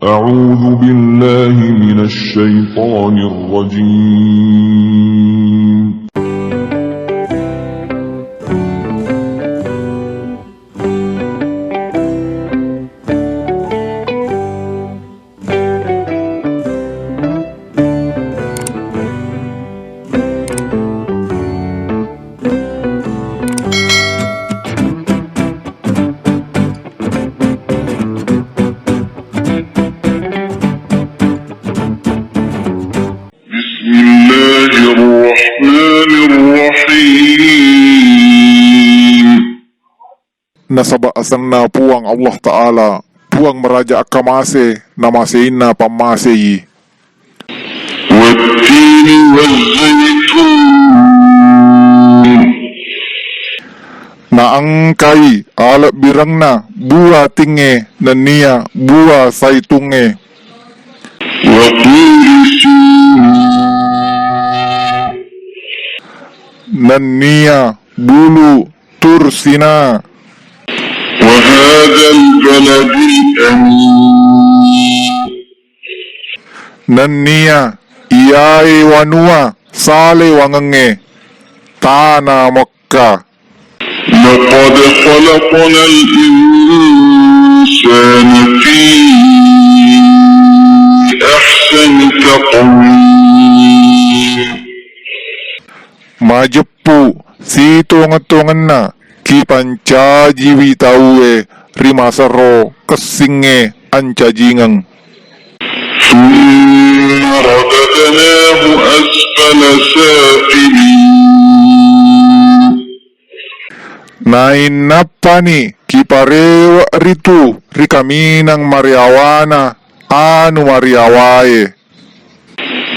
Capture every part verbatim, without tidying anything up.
أعوذ بالله من الشيطان الرجيم. بسم الله الرحمن الرحيم. Nasaba asenna Puang Allah Ta'ala, Puang maraja akkamase, namaseinna pammasei. والتين والزيتون. Naengkai alebbirengna bua tingnge nennia bua saitungnge. وطور سيناء. Nennia bulu Tur Sina. وهذا البلد الأمين. Nennia iyae wanua salewangengnge, tana Mekka. لقد خلقنا الإنسان في أحسن تقويم. Majeppu sitongeng-tongenna kipancajiwi tauwe ri masero kessingnge ancajingeng. ثم رددناه أسفل سافلين. Nainnappani kiparewe ritu ri kaminang mariawana anu mariawae.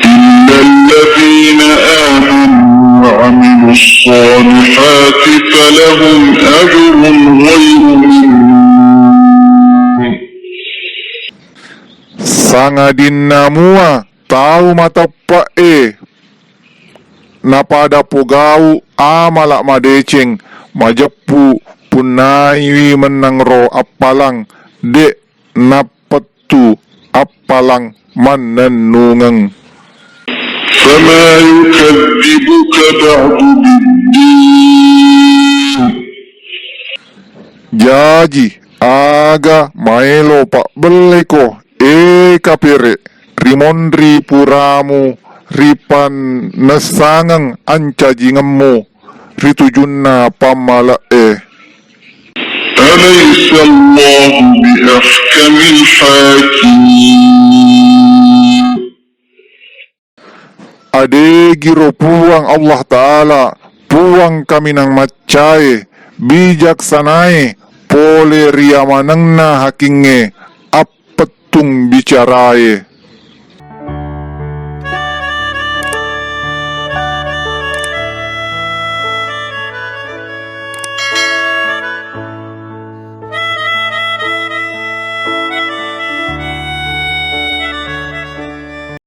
إلا الذين آمنوا وعملوا الصالحات فلهم أجر غير ممنون. Sangadinna mua tau mateppe'e napada pogau amala madeceng, majeppu punnaiwi mennang ro appalang, de' nappettu appalang mannennungeng. فما يكذبك بعد بالدين. Jaji, aga maelo pabbelleko, e kapere, ri monri puramu ri pannessangeng ancajingemmu ri tujunna pammale'e? أليس الله بأحكم الحاكمين. Adegiro Puang Allah Ta'ala, Puang kaminang maccae, bijaksanae, pole ri amanenna hakingnge, appettung bicarae.